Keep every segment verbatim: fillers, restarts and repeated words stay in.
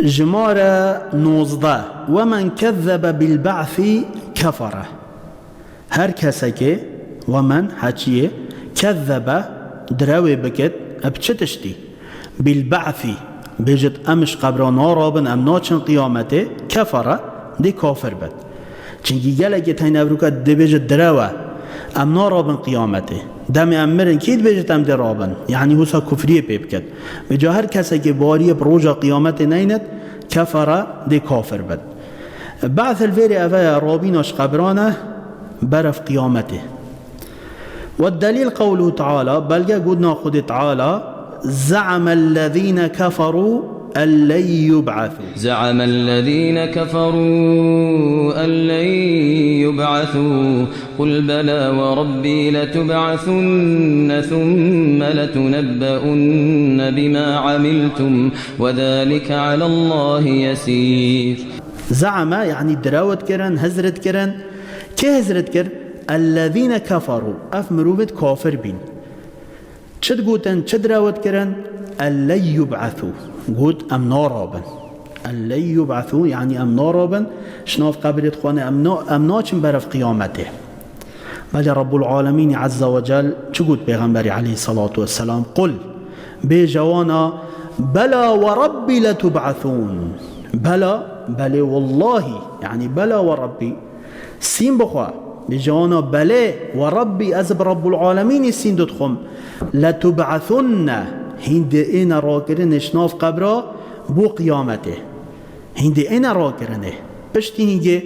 Jimare nozdeh. Ve men kezzebe bil ba'si kefere. Her kesekê, ve men, heçiyê, kezzebe, direwê bikit, bi çi tiştî? Bil ba'si, bêjit em ji qebra narabin, em naçin qiyametê, kefere, dê kafir bit. Çimkî gelekê teyne evroke dibêjit direw e, em narabin qiyametê. Demê em mirin, kî dibêjit em dê rabin? Yanî wisa kufriyê pê bikit. Vêca her kesekê baweriyê bi roja qiyametê neynit, kefere, dê kafir bit. Ba'th li vêrê eve ye, rabîna ji qebran e, berev qiyametê. والدليل قوله تعالى، belge gotina Xwedê Teala, زعم الذين كفروا أن لن يبعثوا. زعم الذين كفروا أن لن يبعثوا. قل بلى وربي لتبعثن ثم لتنبؤن بما عملتم وذلك على الله يسير. زعم، yanî direwt kirin, hizrit kirin. Kê hizrit kir? الذين كفروا. Ev mirovêt kafir bîn. Çi digotin, çi direwt kirin? أن لن يبعثوا. Got, em narabin. أن لن يبعثوا, yanî em narabin, ji nav qebrê dixwane, em na-, em naçin berev qiyametê. Belê Rabbul Alemînî Azze ve Cel çi got Pêxemberî aleyhissalatu vesselam? قل, bêje wana, بلى وربي لتبعثن. Bela, belê wallahî, yanî بلى وربي, sîn bixwe, bêje wana, belê, وربي, ez bi Rabbul Alemînî sîn dixwim, لتبعثن, hîn dê êne rakirinê ji nav qebra bo qiyametê. Hîn dê êne rakirinê. Piştî hîngê,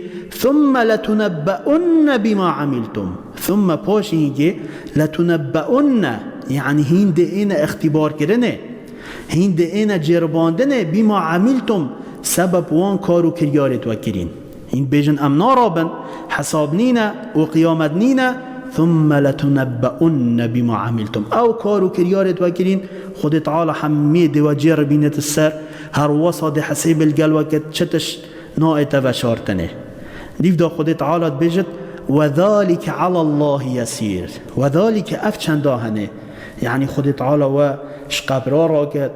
ثم لتنبؤن بما عملتم. ثم, paşî hîngê, لتنبؤن, yanî hîn dê êne îxtîbarkirinê. Hîn dê êne cêribandinê, بما عملتم, sebeb wan kar û kiryarêt we kirîn. Hîn bêjin em narabin, hesab nîne û qiyamet nîne, ثم لتنبؤن بما عملتم. Ew kar û kiryarêt we kirîn, Xwedê Teala hemî dê we cêribînit ser, her wesa dê hesêbê li gel we kit, çi tişt naête veşartinê. Dîv de Xwedê Teala dibêjit, وذلك على الله يسير. وذلك, ev çenda hene. Yanî Xwedê Teala we ji qebra rakit,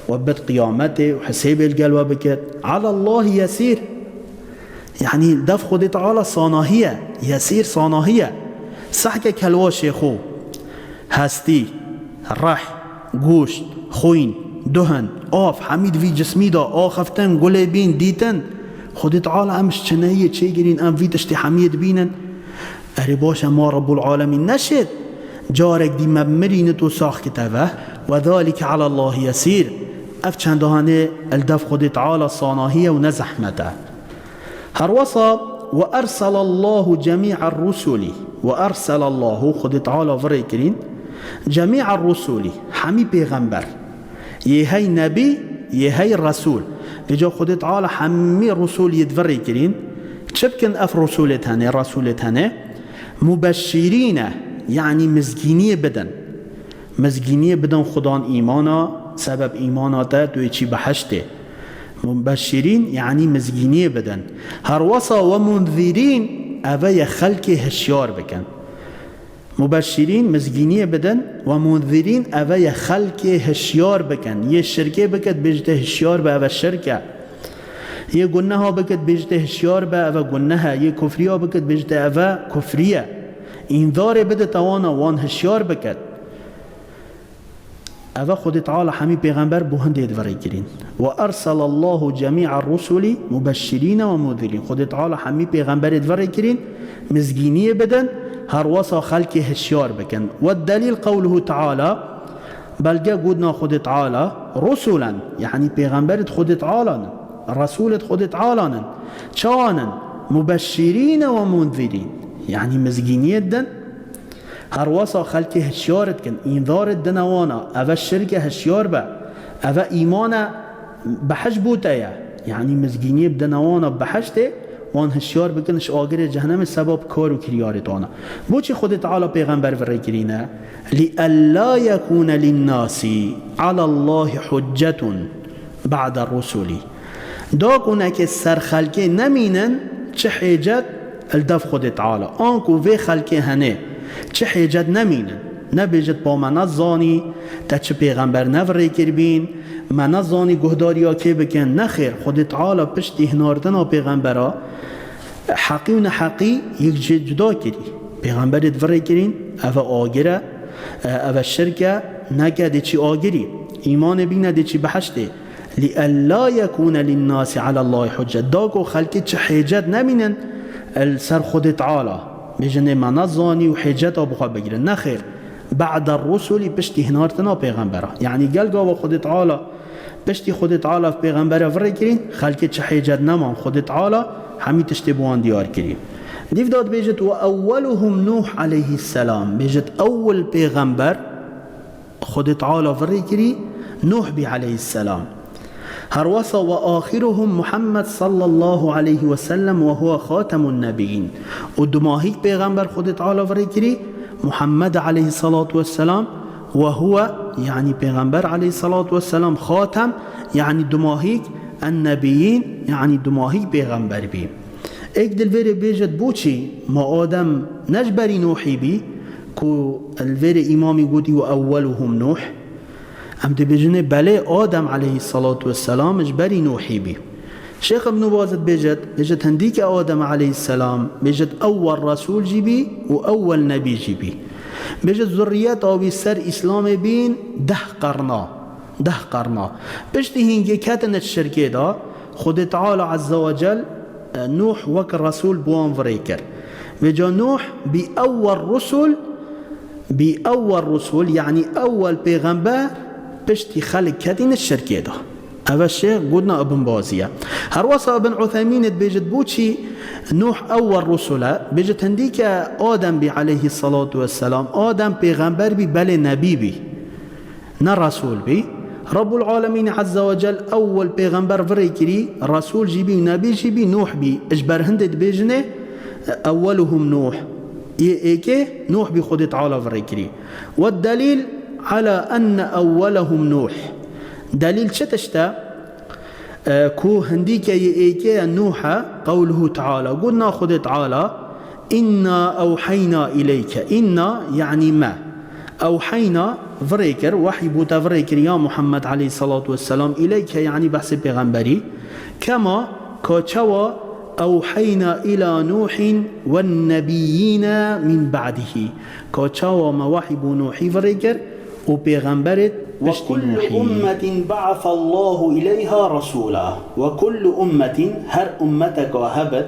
we bit qiyametê û hesêbê li gel we bikit. على الله يسير. Yanî dev Xwedê Teala sanahî ye, yesîr sanahî ye. Sehke kelwa şêxo, hestî, reh, goşt, xwîn, duhin, av, hemî di vî cismî de axiftin, gulê bîn, dîtin. Xwedê Teala em ji çineyê çêkirîn, em vî tiştê hemiyê dibînin. Erê baş e, ma Rabbul Alemîn neşêt carek dî me bimirînit û sax kit eve? وذلك على الله يسير. Ev çendahanê li dev Xwedê Teala sanahî ye û ne zehmet e. Her wesa, وأرسل الله جميع الرسل. وأرسل الله, Xwedê Teala virê kirîn, جميع الرسل, hemî pêxember. Yê hey nebî, yê hey resûl. Vêca Xwedê Teala hemî resûl yê di virê kirîn. Çi bikin ev resûlêt hene, resûlêt hene? مبشرين, yanî mizgîniyê bidin. Mizgîniyê bidin Xudan îmana, sebeb îmana te tu yê çî behiştê. مبشرين, yanî mizgîniyê bidin. Her wesa, ومنذرين, eve ye xelkê hişyar bikin. مبشرين, mizgîniyê bidin, ومنذرين, eve ye xelkê hişyar bikin. Yê şirkê bikit, bêjite hişyar be, eve şirk e. Yê guneha bikit, bêjite hişyar be, eve guneh e. Yê kufriya bikit, bêjite eve kufrî ye. Înzarê bidite wana, wan hişyar bikit. Eve Xwedê Teala hemî pêxember bo hindê di virê kirîn. وأرسل الله جميع الرسل مبشرين ومنذرين. Xwedê Teala hemî pêxemberê di virê kirîn, mizgîniyê bidin, her wesa xelkê hişyar bikin. والدليل قوله تعالى, belge gotina Xwedê Teala, رسلا, yanî pêxemberêt Xwedê Teala nin, resûlêt Xwedê Teala nin. Çawa nin? مبشرين ومنذرين, yanî mizgîniyê didin, her wesa xelkê hişyar dikin, înzarê didine wana, eve şirk e, hişyar be, eve îman e, behişt bo te ye. Yanî mizgîniyê bidine wana behiştê, wan hişyar bikin ji agirê cehennemê sebab kar û kiryarêt wana. Boçî Xwedê Teala pêxember virê kirîne? لئلا يكون للناس على الله حجة بعد الرسل. Da ku neke ser xelkê nemînin çi hêcet li dev Xwedê Teala. Anku vê xelkê hene çi hêcet nemînin. Nebêjit pa me nezanî, te çi pêxember nevirê kiribîn, Me nezanî guhdariya kê bikin. Nexêr, Xwedê Teala piştî hinartina pêxembera heqî û neheqî yek jê cuda kirî. Pêxemberê di virê kirîn, eve agir e, e, eve şirk e, neke dê çî agirî. Îmanê bîne dê çî behiştê. لِأَلَّا يَكُونَ لِلنَّاسِ عَلَى اللَّهِ حُجَّةٌ. Da ku xelkê çi hêcet nemînin li ser Xwedê Teala. Bêjin ê me nezanî û hêceta bi xwe bigirin. Nexêr. بَعْدَ الرُّسُلِ, piştî hinartina pêxembera. Yanî gel gava Xwedê Teala, piştî Xwedê Teala pêxembere virê kirîn, xelkê çi hêcet neman. Xwedê Teala hemî tiştê bi wan diyar kirî. Dîv da dibêjit, وَأَوَّلُهُمْ نُوحٌ عَلَيْهِ السَّلَامُ. Bêjit ewil pêxember Xwedê Teala virê kirî Nuh bî aleyhisselam. Herwesa وَآخِرُهُمْ مُحَمَّدٌ صَلَّى اللّٰهُ عَلَيْهِ وَسَلَّمَ وَهُوَ خَاتَمُ النَّبِيِّينَ. Û dumahîk pêxember Xwedê Teala virê kirî Muhammed aleyhissalatu vesselam, وَهُوَ, yanî pêxember aleyhissalatu vesselam, xatem, yanî dumahîk, en-nebiyîn, yanî dumahîk pêxember bî. Êk dil vêrê bêjit, boçî ma Adem ne ji berî Nuhî bî, ku li vêrê îmamî gotî, "Ve ewweluhum Nuh"? Em dibêjinê, belê, Adem aleyhissalatu vesselam ji berî Nuhî bî. Şêx Ibnû Baz dibêjit, bêjit hindîke Adem aleyhisselam, bêjit ewwel resûl jî bî û ewwel nebî jî bî. Bêjit zurriyeta wî ser Îslamê bîn deh qerna. Deh qerna. Piştî hîngê ketine şirkê de, Xwedê Teala Azze ve Cel, e, Nuh wek resûl bi wan virê kir. Vêca Nuh bî ewwel rusûl, bî ewwel rusûl, yanî ewwel pêxember piştî xelk ketîne şirkê de. Eve şêx gotina Ibn Bazî ye. Herwesa Ibn Utheymîn dibêjit, boçî Nuh ewwel rusûl e? Bêjit hindîke Adem bî aleyhissalatu vesselam. Adem pêxember bî, belê nebî bî. Ne resûl bî. Rabbul Alemîn Azze ve Cel ewwel pêxember virê kirî, resûl jî bî û nebî jî bî, Nuh bî. Ji ber hindê dibêjinê, "Ewweluhum Nuh." Yê êkê Nuh bî, Xwedê Teala virê kirî. Ve delîl ala enne ewwelehum Nuh. Delîl çi tişt e? E, ku hindîke yê êkê ye Nuh e, qewluhu Teala. Gotina Xwedê Teala, "Inna ewheyna ileyke." Inna, yanî me. Ewheyna, virê kir, wehy bo te virê kir, ya Muhammed aleyhissalatu vesselam, ileyke, yanî behsê pêxemberî. Kema, ka çawa, ewheyna ila Nuhin wen nebiyyîne min ba'dihi. Ka çawa me wehy bo Nuhî virê kir û pêxemberê piştî Nuhî. Ve kullu ummetin ba'asallahu ileyha rasûla. Ve kullu ummetin, her ummeteka hebit,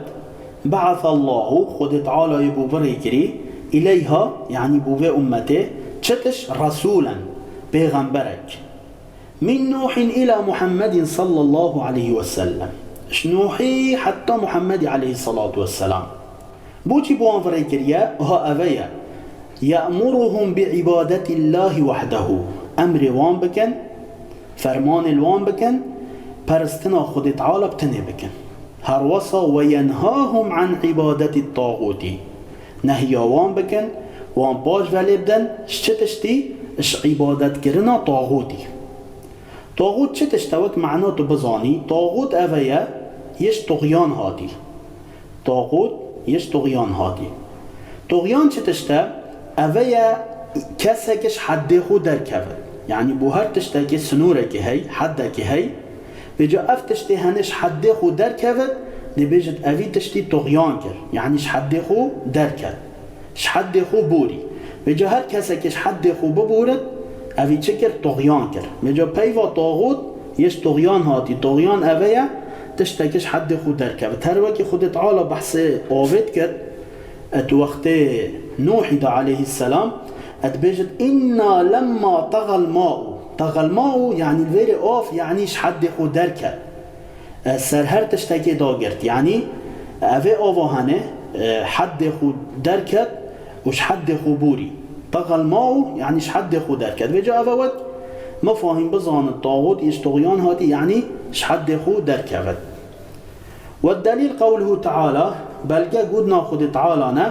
ba'asallahu, Xwedê Teala yê bo virê kirî, ileyha, yanî bo vê ummetê, çi tişt? Resûlen, pêxemberek. Min Nuhin ila Muhammedin sallallahu aleyhi ve sellem. Ji Nuhî heta Muhammedî aleyhissalatu vesselam. Boçî bi wan virê kiriye? Aha eve ye. Ye'muruhum bi ibadetillahi wahdehu. Emrê wan bikin, fermanê li wan bikin, peristina Xwedê Teala bi tenê bikin. Herwesa ve yenhahum an ibadeti tağuti. Nehiya wan bikin, wan paş ve lê bidin, ji çi tiştî? Ji îbadetkirina taxûtî. Taxût çi tişt e, wek mena tu bizanî? Taxût eve ye, yê ji tuxyan hatî. Taxût yê ji tuxyan hatî. Tuxyan çi tişt e? Eve ye kesek ji heddê xwe derkeve. Yanî bo her tiştekê sinorekê hey, heddekê hey. Vêca ev tiştê hene ji heddê xwe derkevit, dê bêjit evî tiştî tuxyan kir. Yanî ji heddê xwe derket. Ji heddê xwe borî. Vêca her kesekê ji heddê xwe biborit, evî çi kir? Tuxyan kir. Vêca peyva taxût yê ji tuxyan hatî. Tuxyan eve ye, tiştekî ji heddê xwe derkevit. Her wekî Xwedê Teala behsê avê dikir, Et wextê Nuhî de aleyhisselam, et bêjit, "Inna lemma tagal ma'u." Tagal ma'u, yanî li vêrê av, yanî ji heddê xwe derket. E, ser her tiştekê dagirt. Yanî evê ava hene, e, heddê xwe derket û ji heddê xwe borî. Tagal ma'u, yanî ji heddê xwe derket. Vêca eve wek mefahîm bizanin, taxût yê ji tuxyan hatî, yanî ji heddê xwe derkevit. Ve delîl qewluhu Teala, belge gotina Xwedê Teala ne,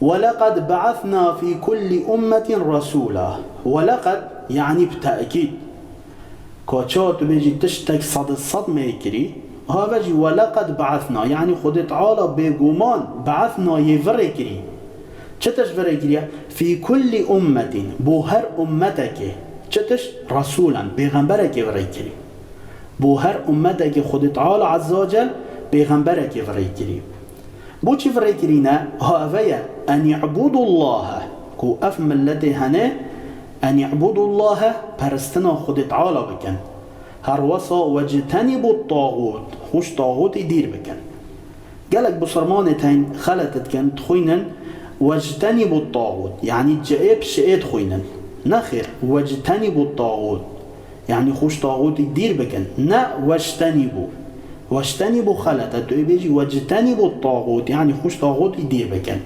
"Ve leqed be'asna fî kulli ummetin resûla." Ve leqed, yanî bi te'kîd. Ka ça tu bêjî tiştek sed sed me kirî, ha ve jî "Ve leqed be'asna", yanî Xwedê Teala bêguman be'asna yê virê kirî. Çi tişt virê kiriye? Fî kulli ummetin, bo her ummetekê. Çitiş? Resûlen, pêxemberekê virêkirî. Bo her ummetekê Xwedê Teala Azze ve Cel pêxemberekê virêkirî. Bo çi virêkirî ne? Ha eve ye, en i'budullahe, ku ev milletê hene, en i'budullahe, peristina Xwedê Teala bikin. Herwesa wectenîbu taxût, xwe ji taxûtî dîr bikin. Gelek bisilmanê tên xelet dikin, dixwînin, wectenîbu taxût, yanî ci'ê pişi'ê dixwînin. Nexêr, wectenîbu taxût, yanî xwe ji taxûtî dîr bikin. Ne weştenîbu. Weştenîbu xelet e, tu ê bêjî wectenîbu taxût, yanî xwe ji taxûtî dîr bikin.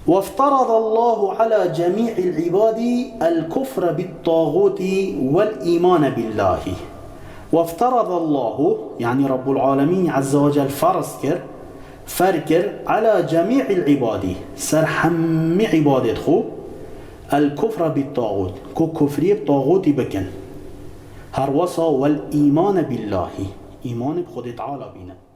وافترض الله على جميع العباد الكفر بالطاغوت والإيمان بالله. وافترض الله، يعني رب العالمين عز وجل فرض كر، فرض كر على جميع العباد، سر همي عبادت خو، الكفر بالطاغوت، كو كفري بطاغوتي بكن. هروسا والإيمان بالله، إيمان بخود تعالى بينن.